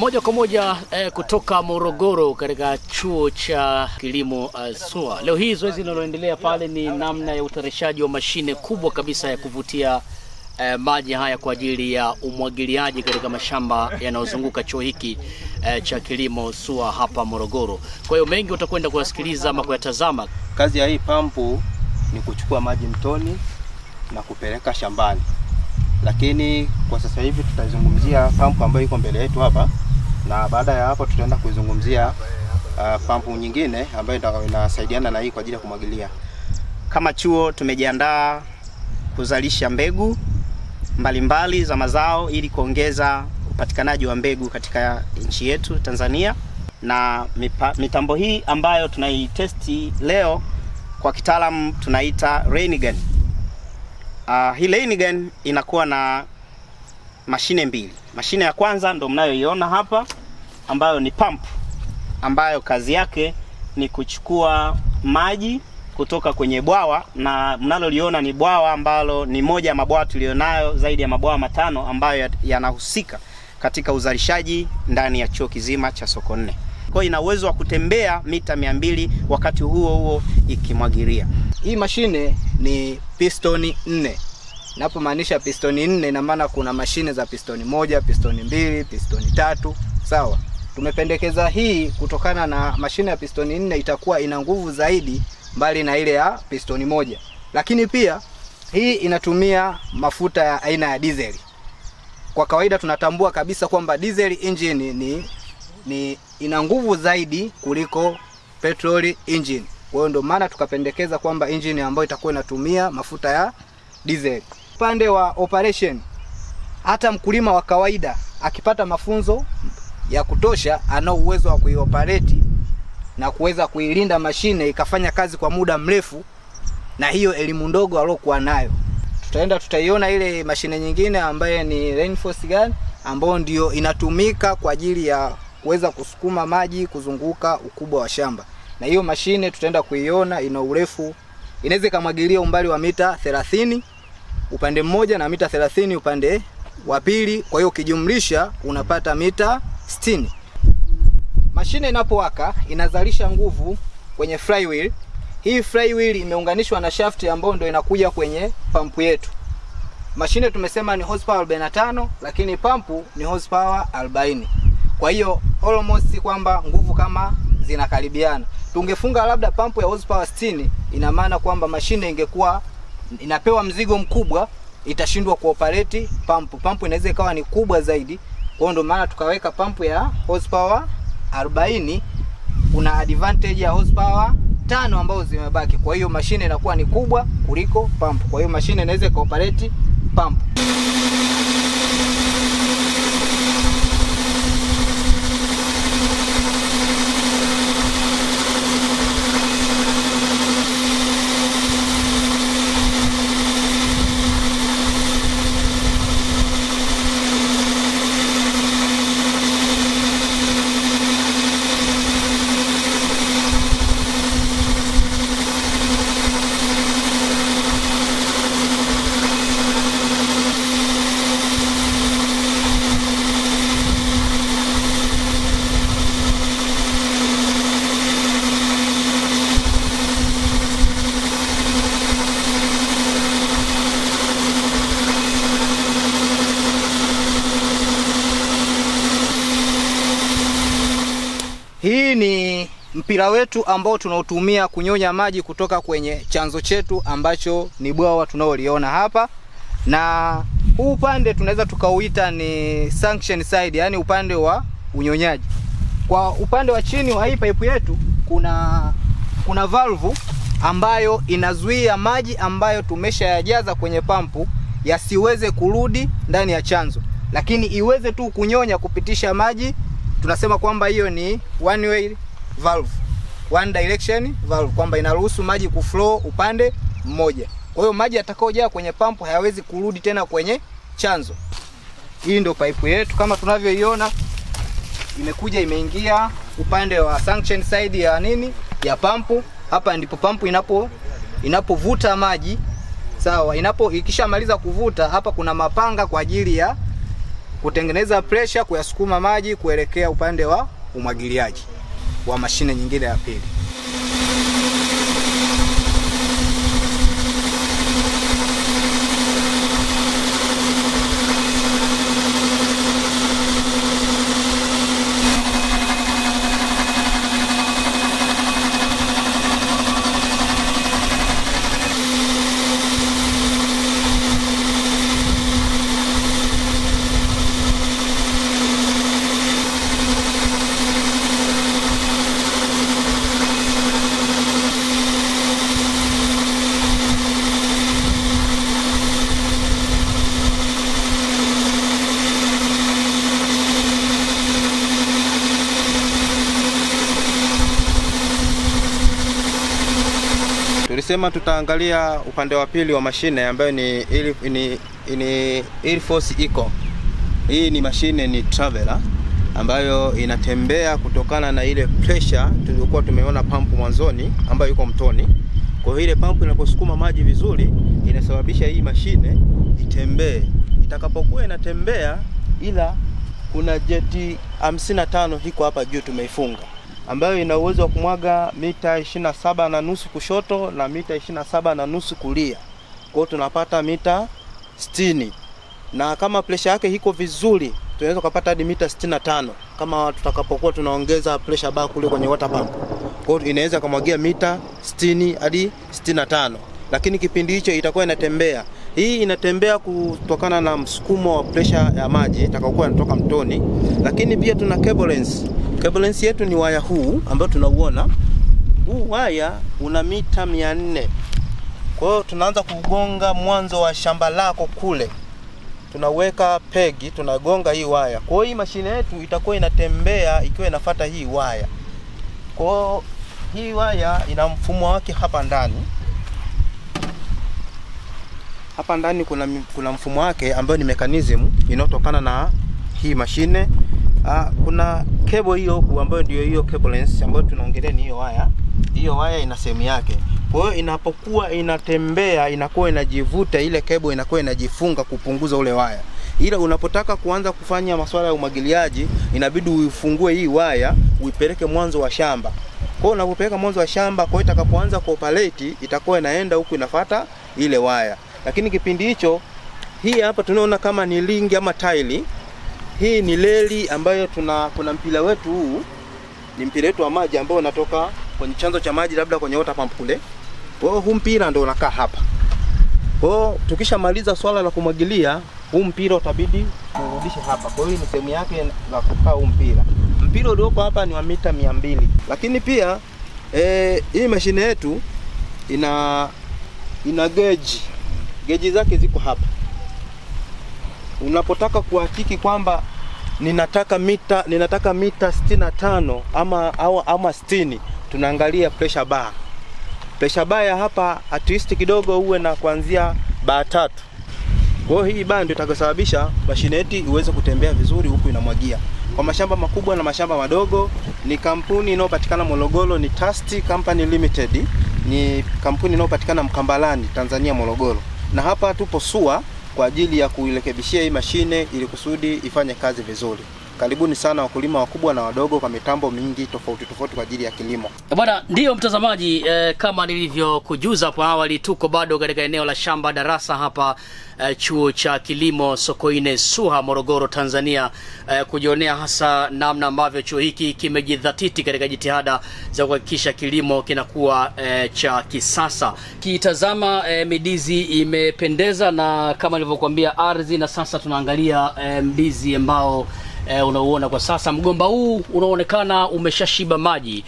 Moja kwa moja kutoka Morogoro katika chuo cha kilimo SUA. Leo hii zoezi linaloendelea pale ni namna ya utayarishaji wa mashine kubwa kabisa ya kuvutia maji haya kwa ajili ya umwagiliaji katika mashamba yanayozunguka chuo hiki cha kilimo SUA hapa Morogoro. Kwa hiyo mengi utakwenda kuyasikiliza ama kuyatazama. Kazi ya hii pampu ni kuchukua maji mtoni na kupeleka shambani. Lakini kwa sasa hivi tutazungumzia pampu ambayo iko mbele yetu hapa, na baada ya hapo tutaenda kuizungumzia pampu nyingine ambayo inasaidiana na hii kwa ajili ya kumwagilia. Kama chuo tumejiandaa kuzalisha mbegu mbalimbali za mazao ili kuongeza upatikanaji wa mbegu katika nchi yetu Tanzania, na mitambo hii ambayo tunaitesti leo kwa kitaalamu tunaita rain gun. Hii rain gun inakuwa na mashine mbili. Mashine ya kwanza ndo mnayoiona hapa ambayo ni pump, ambayo kazi yake ni kuchukua maji kutoka kwenye bwawa, na mnaloliona ni bwawa ambalo ni moja ya mabwawa tulionayo, zaidi ya mabwawa 5 ambayo yanahusika katika uzalishaji ndani ya chuo kizima cha Sokoine. Kwa hiyo ina uwezo wa kutembea mita 200 wakati huo huo ikimwagilia. Hii mashine ni pistoni 4. Napomaanisha pistoni 4 ina maana kuna mashine za pistoni 1, pistoni 2, pistoni 3, sawa. Tumependekeza hii kutokana na mashine ya pistoni 4 itakuwa ina nguvu zaidi mbali na ile ya pistoni 1. Lakini pia hii inatumia mafuta ya aina ya diesel. Kwa kawaida tunatambua kabisa kwamba diesel engine ni ina nguvu zaidi kuliko petroli engine. Kwa hiyo ndio maana tukapendekeza kwamba engine ambayo itakuwa inatumia mafuta ya diesel. Upande wa operation, hata mkulima wa kawaida akipata mafunzo ya kutosha ana uwezo wa kuioperate na kuweza kuilinda mashine ikafanya kazi kwa muda mrefu, na hiyo elimu ndogo aliyokuwa nayo. Tutaenda tutaiona ile mashine nyingine ambaye ni reinforced gun, ambayo ndio inatumika kwa ajili ya kuweza kusukuma maji kuzunguka ukubwa wa shamba. Na hiyo mashine tutaenda kuiona ina urefu, inaweza ikamwagilia umbali wa mita 30 upande mmoja na mita 30 upande wa pili. Kwa hiyo ukijumlisha unapata mita 60. Mashine inapowaka inazalisha nguvu kwenye flywheel. Hii flywheel imeunganishwa na shaft ambayo ndio inakuja kwenye pampu yetu. Mashine tumesema ni horsepower 45, lakini pampu ni horsepower 40. Kwa hiyo almost kwamba nguvu kama zinakaribiana. Tungefunga labda pampu ya horsepower 60, ina maana kwamba mashine ingekuwa inapewa mzigo mkubwa, itashindwa kuoperate pampu. Pampu inaweza ikawa ni kubwa zaidi. Kwa hiyo ndio maana tukaweka pampu ya horsepower 40. Kuna advantage ya horsepower 5 ambazo zimebaki. Kwa hiyo mashine inakuwa ni kubwa kuliko pampu. Kwa hiyo mashine inaweza kuoperate pampu. Hii ni mpira wetu ambao tunautumia kunyonya maji kutoka kwenye chanzo chetu ambacho ni bwawa tunaoliona hapa. Na huu upande tunaweza tukauita ni suction side, yani upande wa unyonyaji. Kwa upande wa chini wa hii pipe yetu kuna valve ambayo inazuia maji ambayo tumeshayajaza kwenye pampu yasiweze kurudi ndani ya chanzo, lakini iweze tu kunyonya kupitisha maji. Tunasema kwamba hiyo ni one way valve, one direction valve, kwamba inaruhusu maji kuflow upande mmoja. Kwa hiyo maji yatakayojaa kwenye pampu hayawezi kurudi tena kwenye chanzo. Hii ndio pipe yetu kama tunavyoiona, imekuja imeingia upande wa suction side ya nini ya pampu. Hapa ndipo pampu inapovuta maji. Sawa, ikishamaliza kuvuta hapa kuna mapanga kwa ajili ya kutengeneza pressure kuyasukuma maji kuelekea upande wa umwagiliaji wa mashine nyingine ya pili. Tulisema tutaangalia upande wa pili wa mashine ambayo ni Air Force Eco. Hii ni mashine ni traveler ambayo inatembea kutokana na ile pressure tuliyokuwa tumeona pump mwanzoni ambayo yuko mtoni. Kwa hiyo ile pump inaposukuma maji vizuri inasababisha hii mashine itembee. Itakapokuwa inatembea, ila kuna jeti 55 hiko hapa juu tumeifunga, ambayo ina uwezo wa kumwaga mita 27.5 kushoto na mita 27.5 kulia. Kwa hiyo tunapata mita 60. Na kama pressure yake iko vizuri, tunaweza kupata hadi mita 65 kama tutakapokuwa tunaongeza pressure bar kule kwenye water pump. Kwa hiyo inaweza kumwagia mita 60 hadi 65. Lakini kipindi hicho itakuwa inatembea. Hii inatembea kutokana na msukumo wa pressure ya maji itakayokuwa inatoka mtoni. Lakini pia tuna cable lens. Cable lens yetu ni waya huu ambao tunauona. Huu waya una mita 400. Kwa hiyo tunaanza kugonga mwanzo wa shamba lako kule. Tunaweka pegi, tunagonga hii waya. Kwa hiyo hii mashine yetu itakuwa inatembea ikiwa inafuata hii waya. Kwa hiyo hii waya ina mfumo wake hapa ndani. Hapa ndani kuna mfumo wake ambayo ni mechanism inayotokana na hii mashine. Kuna cable hiyo huku ambayo ndio hiyo cable lens ambayo tunaongelea ni hiyo waya. Hiyo waya ina sehemu yake. Kwa hiyo inapokuwa inatembea inakuwa inajivuta ile cable, inakuwa inajifunga kupunguza ule waya. Ila unapotaka kuanza kufanya masuala ya umwagiliaji inabidi uifungue hii waya uipeleke mwanzo wa shamba. Kwa hiyo unapopeleka mwanzo wa shamba, kwa hiyo itakapoanza kuoperate itakuwa inaenda huku inafuata ile waya. Lakini kipindi hicho hii hapa tunaona kama ni ringi ama taili. Hii ni reli ambayo kuna mpira wetu huu, ni mpira wetu wa maji ambao unatoka kwenye chanzo cha maji labda kwenye water pump kule. Kwa hiyo huu mpira ndio unakaa hapa. Kwa hiyo tukishamaliza swala la kumwagilia, huu mpira utabidi urudishe hapa. Kwa hiyo ni sehemu yake la kukaa huu mpira. Mpira ulioko hapa ni wa mita 200. Lakini pia hii mashine yetu ina gauge. Gauge zake ziko hapa. Unapotaka kuhakiki kwamba ninataka mita 65 ama 60, tunaangalia pressure bar. Pressure bar ya hapa at least kidogo uwe na kuanzia bar 3. Kwa hiyo hii bar ndio itakayosababisha mashine yetu iweze kutembea vizuri huku inamwagia. Kwa mashamba makubwa na mashamba madogo, ni kampuni inayopatikana Morogoro, ni Trust Company Limited, ni kampuni inayopatikana Mkambalani, Tanzania, Morogoro. Na hapa tupo SUA kwa ajili ya kuirekebishia hii mashine ili kusudi ifanye kazi vizuri. Karibuni sana wakulima wakubwa na wadogo kwa mitambo mingi tofauti tofauti kwa ajili ya kilimo. Bwana, ndiyo mtazamaji, kama nilivyokujuza hapo awali, tuko bado katika eneo la shamba darasa hapa chuo cha kilimo Sokoine SUA Morogoro Tanzania, kujionea hasa namna ambavyo chuo hiki kimejidhatiti katika jitihada za kuhakikisha kilimo kinakuwa cha kisasa. Kitazama midizi imependeza, na kama nilivyokuambia ardhi, na sasa tunaangalia mdizi ambao unauona kwa sasa. Mgomba huu unaonekana umeshashiba maji,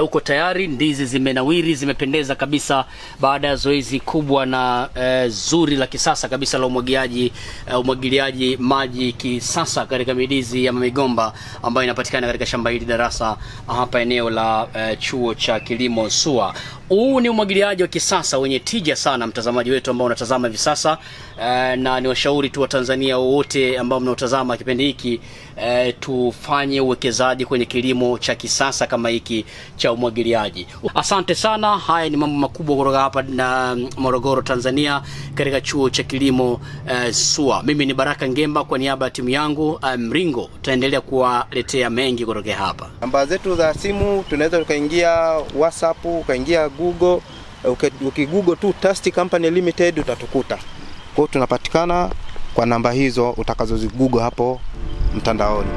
uko tayari, ndizi zimenawiri, zimependeza kabisa baada ya zoezi kubwa na zuri la kisasa kabisa la umwagiliaji maji kisasa katika midizi ya migomba ambayo inapatikana katika shamba hili darasa hapa eneo la chuo cha kilimo SUA. Huu ni umwagiliaji wa kisasa wenye tija sana, mtazamaji wetu ambao unatazama hivi sasa, na ni washauri tu wa Tanzania wote ambao mnaotazama kipindi hiki, Tufanye uwekezaji kwenye kilimo cha kisasa kama hiki cha umwagiliaji. Asante sana. Haya ni mambo makubwa kutoka hapa na Morogoro, Tanzania, katika chuo cha kilimo SUA. Mimi ni Baraka Ngemba kwa niaba ya timu yangu Mringo, tutaendelea kuwaletea mengi kutoka hapa. Namba zetu za simu tunaweza tukaingia WhatsApp, ukaingia Google, ukigoogle tu Trust Company Limited utatukuta. Kwa hiyo tunapatikana kwa namba hizo utakazozigoogle hapo mtandaoni.